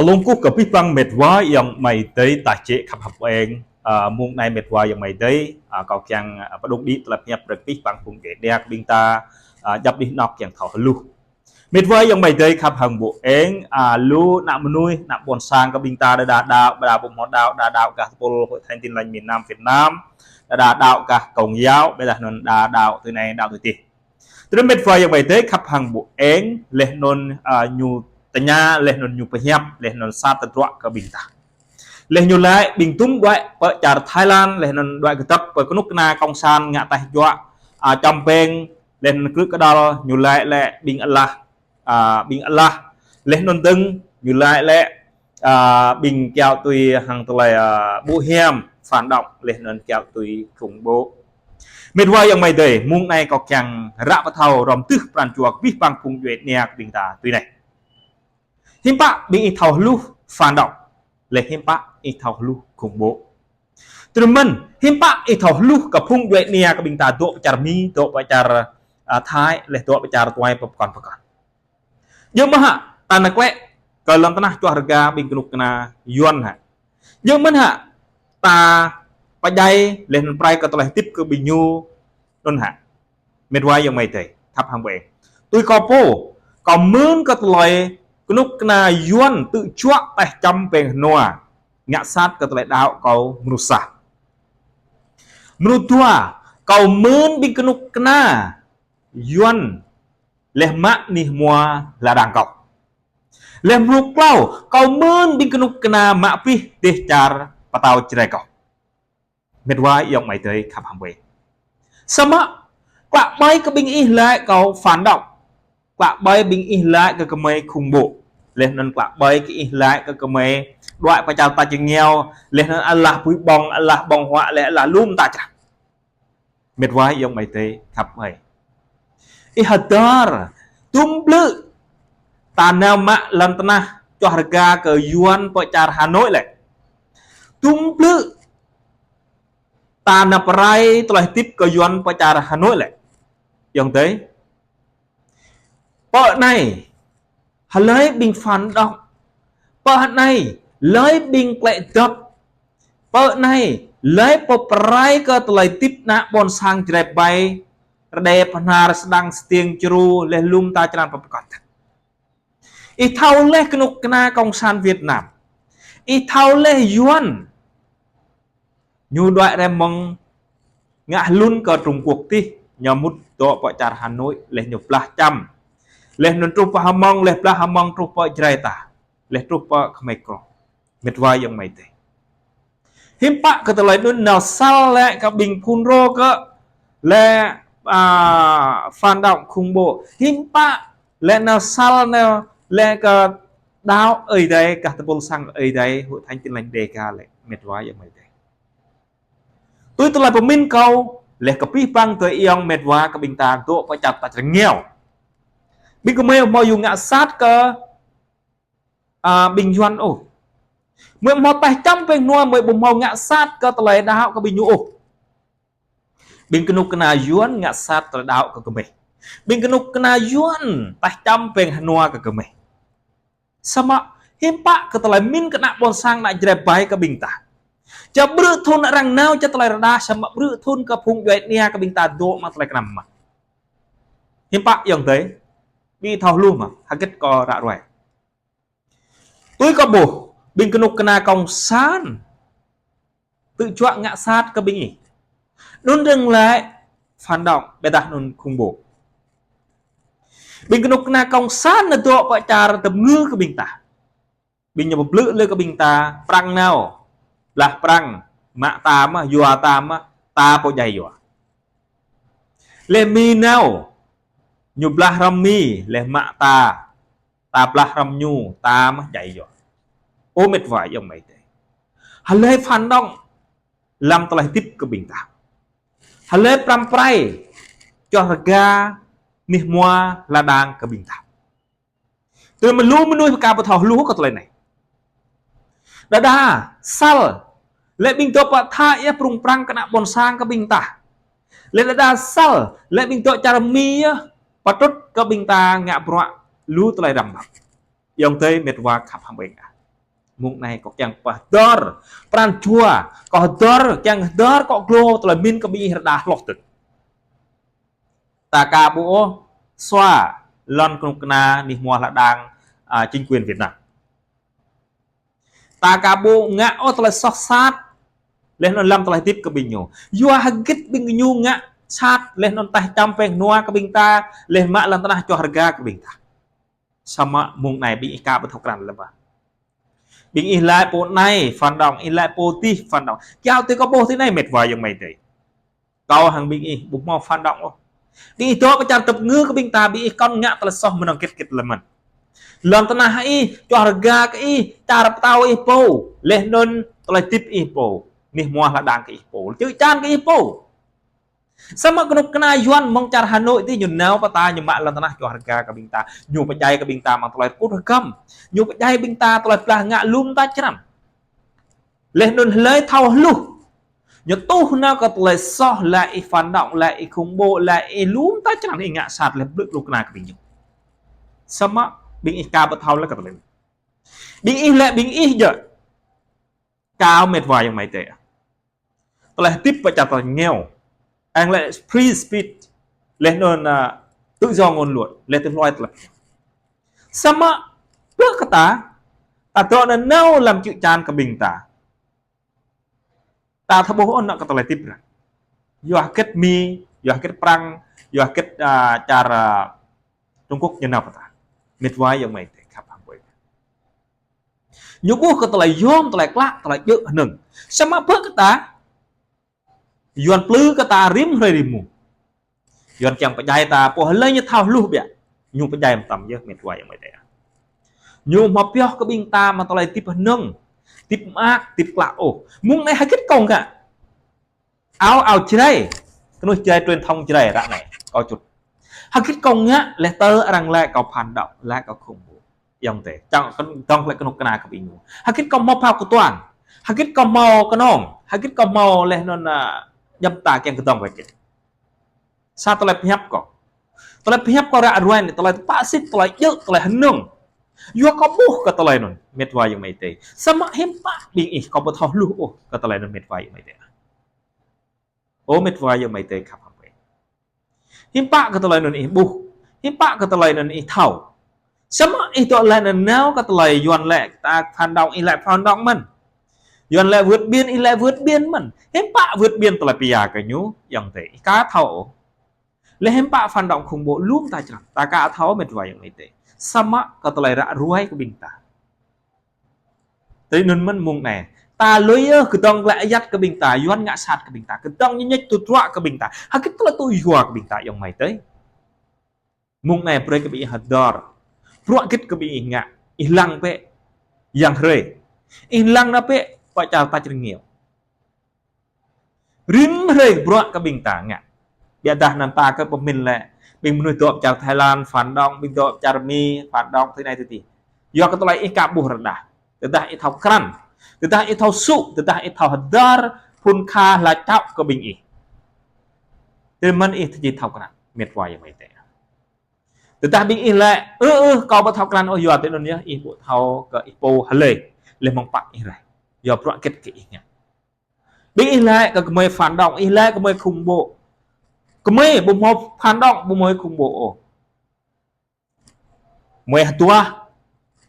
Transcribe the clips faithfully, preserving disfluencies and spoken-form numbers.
Alung kơkuh kơ abih bang met wa ayŏng amai adơi ta jĕ khăp hăng ƀing. Ơ, mông anai met wa ayŏng amai adơi, ơ, kâo kiăng, ơ, pơdŏng đĭ tơlơi pơhiăp brơi kơ abih bang phung djuai ania kơ ƀing ta, ơ, djŏp anih anŏ kiăng thâo hluh. Met wa ayŏng amai adơi khăp hăng ƀing, ơ, lu ană mơnuih, ană ƀôn sang kơ ƀing ta đơđa đaŏ, đơđa ƀu hmâo đaŏ, đơđa đaŏ gah tơpul Hội Thánh Tin Lành miền Nam Việt Nam, đơđa đaŏ gah Công giáo, ƀôdah anŭn đơđa đaŏ tui anai đaŏ tui adih. Tơdơi met wa ayŏng amai adơi khăp hăng ƀing, laih anŭn, ơ, ñu tơña, laih anŭn ñu pơhiăp, laih anŭn sat tơdruă kơ ƀing ta. Laih ñu laĭ ƀing tum đuaĭ pơ čar Thái Lan, laih anŭn đuaĭ kơdŏp pơ kơnuk kơna Cộng sản ngă taih juă, ơ, čăm peng, laih anŭn krư̆ kơđăl, ñu laĭ lĕ ƀing alah, ơ, ƀing alah, laih anŭn dơ̆ng, ñu laĭ lĕ, ơ, ƀing kiaŏ tui hăng tơlơi, ơ, ƀu hiam, phản động, laih anŭn kiaŏ tui khủng bố. Met wa ayŏng amai adơi, mông anai kâo kiăng ră pơthâo hrŏm tơ̆ pran jua kơ abih bang phung djuai ania kơ ƀing ta tui anai. Hiư̆m pă ƀing ih thâo hluh phản động, laih hiư̆m pă ih thâo hluh khủng bố. Tơdơi mơ̆n, hiư̆m pă ih thâo hluh kơ phung djuai ania kơ ƀing ta dŏ pơ čar Mi, dŏ pơ čar, ơ, Thái, laih dŏ pơ čar tuai pơkŏn pơkŏn. Djơ̆ mơ̆n hă, ta nao klĕ kơ lŏn tơnah čuah rơga ƀing kơnuk kơna Yuan hă. Djơ̆ mơ̆n hă, ta pơdjai laih anŭn pơrai kơ tơlơi hơdip kơ ƀing ñu anŭn hă. Met wa ayŏng amai adơi khăp hăng ƀing. Tui kâo pô, kâo mơ̆n kơ tơlơi kơnuk kơna Yuan tŭ juă taih čăm peng hơnua, ngă sat kơ tơlơi đaŏ kâo mơnuih sa. Mơnuih dua, kâo mơ̆n ƀing kơnuk kơna Yuan laih mă anih hmua lŏn đang kâo. Laih mơnuih klâo, kâo mơ̆n ƀing kơnuk kơna mă abih dêh čar pơtao Jrai kâo. Met wa ayŏng amai adơi khăp hăng ƀing. Samơ̆, klă ƀai kơ ƀing ih laĭ kâo phản động. Klă ƀai ƀing ih laĭ kơ gơmơi khủng bố. Laih anŭn klă ƀai kơ ih laĭ kơ gơmơi đuaĭ pơ čar ta čơngiao. Laih anŭn alah pui ƀong, alah ƀong huă, laih alah lŏm ta črah. Met wa ayŏng amai adơi khăp ƀing. Ih hơdơr, tum blư̆ ta nao mă lŏn tơnah čuah rơga kơ Yuan pơ čar Hà Nội lĕ. Tum blư̆ ta nao pơrai tơlơi hơdip kơ Yuan pơ čar Hà Nội lĕ. Ayŏng adơi. Pơ anai, hlơi ƀing phản động. Pơ anai, hlơi ƀing klĕ dŏp. Pơ anai, hlơi pô pơrai kơ tơlơi hơdip ană ƀôn sang Jrai ƀai, rơđê pơhnar sơdang sơtiêng čru, laih lŏm ta črăn pơkŏt. Ih thâo laih kơnuk kơna Cộng sản Việt Nam. Ih thâo laih Yuan. Ñu đuaĭ rai mơ̆ng ngă hlŭn kơ Trung Quốc tih, ñu mŭt dŏ pơ čar Hà Nội, laih ñu blah čăm. Laih anŭn truh pơ Hmông, laih blah Hmông truh pơ Jrai ta. Laih truh pơ Khmer Krông. Met wa ayŏng amai adơi. Hiư̆m pă kơ tơlơi anŭn nao sal lĕ kơ ƀing phun rô kơ lĕ, ơ, phản động khủng bố. Hiư̆m pă lĕ nao sal nao lĕ kơ đaŏ Ơi Adai, gah tơpul sang Ơi Adai, Hội Thánh Tin Lành Đêga lĕ, met wa ayŏng amai adơi. Tui tơlơi pơmĭn kâo, laih kơ abih bang adơi ayŏng met wa kơ ƀing ta dŏ pơ čar ta čơngiao. Ƀing gơmơi hmâo yua ngă sat kơ, ơ, ƀing Yuan ôh. Gơmơi hmâo taih čăm peng hơnua, gơmơi ƀu hmâo ngă sat kơ tơlơi đaŏ kơ ƀing ñu ôh. Ƀing kơnuk kơna Yuan ngă sat tơlơi đaŏ kơ gơmơi. Ƀing kơnuk kơna Yuan taih čăm peng hơnua kơ gơmơi. Samơ̆, hiư̆m pă kơ tơlơi pơmĭn kơ ană ƀôn sang ană Jrai ƀai kơ ƀing ta. Ča ƀrư̆ thŭn arăng nao ča tơlơi rơđah, samơ̆ ƀrư̆ thŭn kơ phung djuai ania kơ ƀing ta dŏ mă tơlơi kơnăm mă. Hiư̆m pă ayŏng adơi, ƀing ih thâo hluh mơ̆, hơget kâo ră ruai. Tui kâo ƀuh, ƀing kơnuk kơna Cộng sản tŭ juă ngă sat kơ ƀing ih. Anŭn dơ̆ng lĕ phản động, ƀôdah anŭn khủng bố. Ƀing kơnuk kơna Cộng sản nao dŏ pơ čar tơmngư kơ ƀing ta. Ƀing ñu pơblư̆ lĕ kơ ƀing ta, Prăng nao. Blah Prăng, mă ta mơ̆n, yua ta mơ̆n, ta pô djai yua. Laih Mi nao, ñu blah hrŏm Mi, laih mă ta. Ta blah hrŏm ñu, ta mơ̆n djai yua. Ơ met wa ayŏng amai adơi. Hlơi phản động lăm tơlơi hơdip kơ ƀing ta. Hlơi pơrăm pơrai čuah rơga anih hmua lŏn đang kơ ƀing ta. Tui mơ̆ lu mơnuih pơkă ƀu thâo hluh kơ tơlơi anai. Đơđa sal lĕ ƀing dŏ pơ Thái yơh prung prăng kơ ană ƀôn sang kơ ƀing ta. Lĕ đơđa sal lĕ ƀing dŏ čar Mi yơh pơtrŭt kơ ƀing ta ngă bruă lu tơlơi răm ƀăm. Ayŏng adơi met wa khăp hăng ƀing ah. Mơ̆ng anai kâo kiăng pơhơdơr pran jua, kâo hơdơr, kiăng hơdơr kơ glô tơlơi pơmĭn kơ ƀing ih rơđah hloh tŭ. Ta aka ƀu ôh sua lŏn kơnuk kơna anih hmua hla đang, a, chính quyền Việt Nam. Ta aka ƀu ngă ôh tơlơi soh sat, laih anŭn lăm tơlơi hơdip kơ ƀing ñu. Yua hơgĕt ƀing ñu ngă sat, laih anŭn taih čăm pĕng nua kơ ƀing ta, laih mă lŏn tơnah čoh rơga kơ ƀing ta. Samơ̆ mơ̆ng anai ƀing ih aka ƀu thâo krăn lơ̆m ƀă. Ƀing ih laĭ pô anai phản động, ih laĭ pô adih phản động. Kiaŏ tui kâo ƀuh tui anai mĕt wa ayŏng amai adơi. Kâo hăng ƀing ih ƀu hmâo phản động ôh. Ƀing ih dŏ pơ čar tơpơngư kơ ƀing ta, ƀing ih kŏn ngă tơlơi soh mơnơ̆ng hơgĕt hơgĕt lơ̆m mơ̆n. Lŏn tơnah ih, čoh rơga kơ ih, čar pơtao ih pô, laih anŭn tơlơi hơdip ih pô, anih hmua hla đang kơ ih pô, čư̆ čan kơ ih pô. Samơ̆ kơnuk kơna Yuan mơ̆ng čar Hà Nội tih ñu nao pơ ta, ñu mă lŏn tơnah čoh rơga kơ ƀing ta, ñu pơdjai kơ ƀing ta mơ̆ng tơlơi pŭt hơgăm, ñu pơdjai ƀing ta tơlơi blah ngă lŏm ta črăn. Laih anŭn hlơi thâo hluh, ñu tuh nao kơ tơlơi soh, laĭ ih phản động, laĭ ih khủng bố, laĭ ih lŏm ta črăn, ih ngă sat laih blư̆ kơnuk kơna kơ ƀing ñu. Samơ̆ ƀing ih aka ƀu thâo lĕ kơ tơlơi. Ƀing ih lĕ ƀing ih djơ̆. Kâo mĕt wa ayŏng amai adơi. Tơlơi hơdip pơ čar tơlơi nghèo. Ang lĕ free speech. Laih anŭn, a, tự do ngôn luận. Laih tui hluai tơlơi. Samơ̆, ƀơi kơ ta, ta dŏ nanao lăm čư̆ čan kơ ƀing ta. Ta thâo ƀuh ôh nao kơ tơlơi hơdip ră. Yua hơgĕt Mi, yua hơgĕt Prăng, yua hơgĕt, a, čar, a, Trung Quốc ñu nao pơ ta. Mĕt wa ayŏng amai adơi khăp hăng ƀuh. Ñu ƀuh kơ tơlơi yôm, tơlơi klă, tơlơi djơ̆ hơnơ̆ng. Samơ̆ ƀơi kơ ta, Yuan plư kơ ta rĭm hrơi rĭm mông. Yuan kiăng pơdjai ta, pô hlơi ñu thâo hluh biă. Ñu pơdjai mơtam yơh mĕt wa ayŏng amai adơi. Ñu hmâo pioh kơ ƀing ta mă tơlơi hơdip hơnơ̆ng, hơdip mơak, hơdip klă ôh. Mơ̆ng anai hơgĕt kâo ngă. Ao, ao Jrai. Kơnuih Jrai, truyền thông Jrai ră anai. Kâo čut. Hơgĕt kâo ngă, laih tơl arăng laĭ kâo phản động, laĭ kâo khủng bố. Ayŏng adơi. Čang kơdŏng laĭ kơnuk kơna kơ ƀing ñu. Hơgĕt kâo hmâo phao kơtuang. Hơgĕt kâo hmâo kơnong. Hơgĕt kâo hmâo laih anŭn, a, djŏp ta kiăng kơdŏng laĭ kơ. Sa tơlơi pơhiăp kâo. Tơlơi pơhiăp kâo ră ruai anai, tơlơi tơpă sĭt, tơlơi djơ̆, tơlơi hơnơ̆ng. Yua kâo ƀuh kơ tơlơi anŭn, mĕt wa ayŏng amai adơi. Samơ̆ hiư̆m pă ƀing ih kâo ƀu thâo hluh ôh kơ tơlơi anŭn mĕt wa ayŏng amai adơi. Ơ mĕt wa ayŏng amai adơi khăp hăng ƀuh. Hiư̆m pă kơ tơlơi anŭn ih ƀuh. Hiư̆m pă kơ tơlơi anŭn ih thâo. Samơ̆ ih dŏ laĭ nanao kơ tơlơi Yuan laĭ ta phản động, ih laĭ phản động mơ̆n. Yuan laĭ vượt biên, ih laĭ vượt biên mơ̆n. Hiư̆m pă vượt biên tơlơi pia kơ ñu, ayŏng adơi. Ih aka thâo ôh. Laih hiư̆m pă phản động khủng bố lŏm ta črăn. Ta aka thâo mĕt wa ayŏng amai adơi. Samơ̆ kơ tơlơi ră ruai kơ ƀing ta. Tui anŭn mơ̆n mơ̆ng anai. Ta lui yơh kơdŏng laĭ ayăt kơ ƀing ta, Yuan ngă sat kơ ƀing ta, kơdŏng ñu ñĕč tŭ truă kơ ƀing ta. Hơgĕt tơlơi tŭ yua kơ ƀing ta ayŏng amai adơi. Mơ̆ng anai brơi kơ ƀing ih hơdơr. Bruă hơgĕt kơ ƀing ih ngă. Ih lăng bĕ. Yang hrơi. Ih lăng nao bĕ. Pơ čar ta črơngiao. Rĭm hrơi bruă kơ ƀing ta ngă. Biă dah anŭn ta kơ pơmĭn lĕ. Ƀing mơnuih dŏ pơ čar Thái Lan, phản động, ƀing dŏ pơ čar Mi, phản động, tui anai tui adih. Yua kơ tơlơi ih aka ƀuh rơđah. Tơdah ih thâo krăn. Tơdah ih thâo sŭ, tơdah ih thâo hơdơr, phŭn kha hla čŏk kơ ƀing ih. Tơdah mơ̆n ih či thâo krăn. Mĕt wa ayŏng amai adơi. Tơdah ƀing ih laĭ, ơ, ơ, kâo ƀu thâo krăn ôh yua tui anŭn yơh, ih ƀu thâo kơ ih pô hlơi. Laih mơ̆ng pă ih rai. Yua bruă hơgĕt kơ ih ngă. Ƀing ih laĭ kơ gơmơi phản động, ih laĭ gơmơi khủng bố. Gơmơi ƀu hmâo phản động, ƀu hmâo khủng bố ôh. Gơmơi hơduah.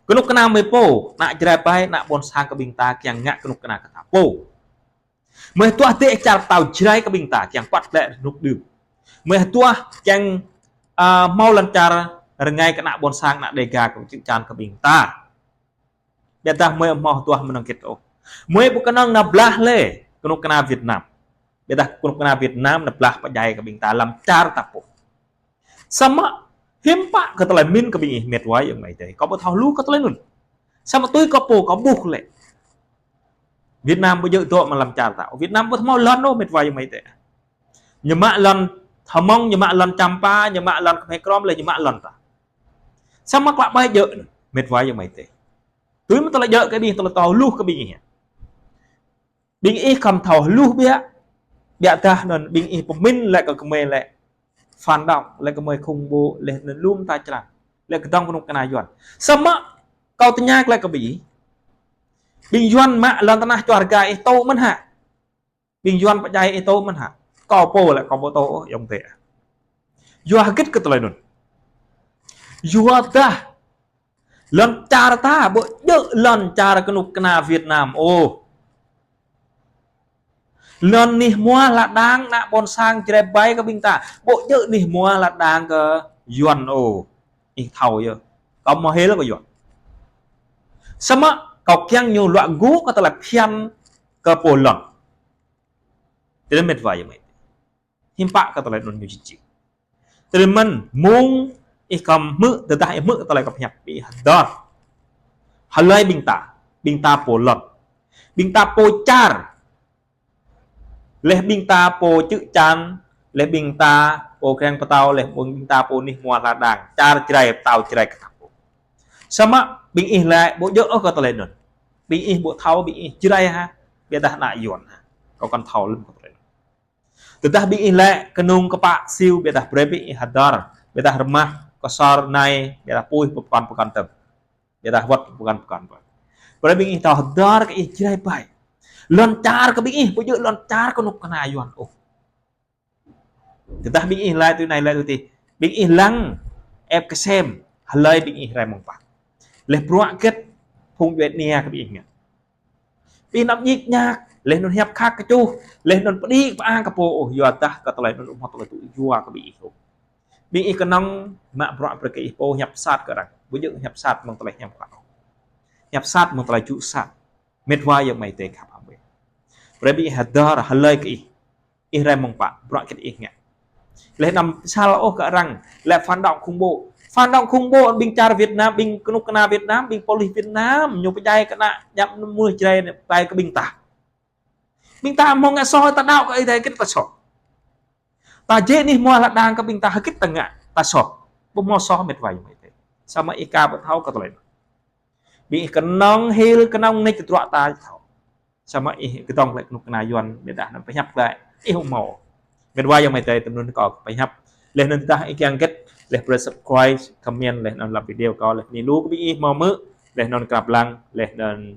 Kơnuk kơna gơmơi pô, ană Jrai ƀai, ană ƀôn sang kơ ƀing ta kiăng ngă kơnuk kơna kơ ta pô. Gơmơi hơduah dêh čar pơtao Jrai kơ ƀing ta kiăng kuăt lĕ rơnŭk đưm. Gơmơi hơduah kiăng, a, hmâo lŏn čar rơngai kơ ană ƀôn sang, ană Đêga kơ čư̆ čan kơ ƀing ta. Biă dah gơmơi ƀu hmâo hơduah mơnơ̆ng hơgĕt ôh. Gơmơi ƀu kơnơ̆ng nao blah lĕ kơnuk kơna Việt Nam. Biă dah kơnuk kơna Việt Nam nao blah pơdjai kơ ƀing ta lăm čar ta pô. Samơ̆ hiư̆m pă kơ tơlơi pơmĭn kơ ƀing ih mĕt wa ayŏng amai adơi. Kâo ƀu thâo hluh kơ tơlơi anŭn. Samơ̆ tui kâo pô kâo ƀuh lĕ. Việt Nam ƀu djơ̆ dŏ mơ̆ng lăm čar ta. Việt Nam ƀu hmâo lŏn ôh mĕt wa ayŏng amai adơi. Ñu mă lŏn Hmông, ñu mă lŏn Čăm Pa, ñu mă lŏn Khmer Krom, laih ñu mă lŏn ta. Samơ̆ klă ƀai djơ̆ anŭn, mĕt wa ayŏng amai adơi. Tui mơ̆ tơlơi djơ̆ kơ ƀing ih, tơlơi thâo hluh kơ ƀing ih. Ƀing ih khŏm thâo hluh biă, biă dah anŭn ƀing ih pơmĭn lĕ kơ gơmơi lĕ phản động, lĕ gơmơi khủng bố, laih anŭn lŏm ta črăn, lĕ kơdŏng kơnuk kơna Yuan. Samơ̆ kâo tơña glaĭ kơ ƀing ih. Ƀing Yuan mă lŏn tơnah čuar ga ih tŭ mơ̆n hă? Ƀing Yuan pơdjai ih tŭ mơ̆n hă? Kâo pô lĕ kâo ƀu tŭ ôh, ayŏng adơi. Yua hơgĕt kơ tơlơi anŭn? Yua dah lŏn čar ta ƀu djơ̆ lŏn čar kơnuk kơna Việt Nam ôh. Lŏn anih hmua hla đang ană ƀôn sang Jrai ƀai kơ ƀing ta, ƀu djơ̆ anih hmua hla đang kơ Yuan ôh. Ih thâo yơh. Kâo mơhil kơ Yuan. Samơ̆ kâo kiăng ñu luă gŭ kơ tơlơi phiăn kơ pô lŏn. Tơlơi mĕt wa ayŏng amai. Hiư̆m pă kơ tơlơi anŭn ñu jing jing. Tơlơi mơ̆n mơ̆ng ih khŏm hmư̆, tơdah ih hmư̆ tơlơi kâo pơhiăp, ih hơdơr. Hlơi ƀing ta, ƀing ta pô lŏn. Ƀing ta pô čar. Laih ƀing ta pô čư̆ čan, laih ƀing ta pô kreng pơtao, laih ƀing ta pô anih hmua hla đang. Čar Jrai, pơtao Jrai kơ ta pô. Samơ̆ ƀing ih lĕ ƀu djơ̆ ôh kơ tơlơi anŭn. Ƀing ih ƀu thâo, ƀing ih Jrai hă, ƀiădah ană Yuan hă. Kâo kăn thâo lơ̆m kơ tơlơi anŭn. Tơdah ƀing ih lĕ kơnung kơpă siu, ƀiădah brơi ƀing ih hơdơr, ƀiădah rơmah, kơsor, nai, ƀiădah puih, pơkŏn pơkŏn tơm. Ƀiădah wơ̆t pơkŏn pơkŏn ƀơ̆n. Brơi ƀing ih thâo hơdơr kơ ih Jrai ƀai. Lŏn čar kơ ƀing ih ƀu djơ̆ lŏn čar kơnuk kơna Yuan ôh. Tơdah ƀing ih lăi tui anai lăi tui adih, ƀing ih lăng ĕp kơsem, hlơi ƀing ih rai mơ̆ng pă. Laih bruă hơgĕt phung djuai ania kơ ƀing ih ngă. Ƀing ih anăm ñik ñak, laih anŭn hiăp khăk kơčŭh, laih anŭn pơđĭ pơang kơ pô ôh, yua dah kơ tơlơi anŭn ƀu hmâo tơlơi tŭ yua kơ ƀing ih ôh. Ƀing ih kơnơ̆ng mă bruă brơi kơ ih pô hiăp sat kơ arăng. Ƀu djơ̆ hiăp sat mơ̆ng tơlơi hiam klă ôh. Hiăp sat mơ̆ng tơlơi jŭ sat. Mĕt wa ayŏng amai adơi khăp hăm ƀing. Brơi ƀing ih hơdơr hlơi kơ ih. Ih rai mơ̆ng pă, bruă hơgĕt ih ngă. Laih anăm sal ôh kơ arăng, lĕ phản động khủng bố. Phản động khủng bố, ƀing čar Việt Nam, ƀing kơnuk kơna Việt Nam, ƀing pôlis Việt Nam, ñu pơdjai kơ ană djăp mơnuih Jrai anai ƀai kơ ƀing ta. Ƀing ta hmâo ngă soh, ta đaŏ kơ Ơi Adai hơgĕt ta soh. Ta jĕ anih hmua hla đang kơ ƀing ta hơgĕt ta ngă, ta soh. Ƀu hmâo soh mĕt wa ayŏng amai adơi. Samơ̆ ih aka ƀu thâo kơ tơlơi anŭn. Ƀing ih kơnơ̆ng hil kơnơ̆ng nač tơdruă ta thâo. Samơ̆ ih kơdŏng lĕ kơnuk kơna Yuan ƀiădah anăm pơhiăp glaĭ. Ih ƀu hmâo. Mĕt wa ayŏng amai adơi tơnun kâo pơhiăp. Laih anŭn tơdah ih kiăng hơgĕt, laih brơi subscribe, comment, laih anŭn lăp video kâo, laih anŭn lu kơ ƀing ih hmâo hmư̆, laih anŭn krăp lăng, laih anŭn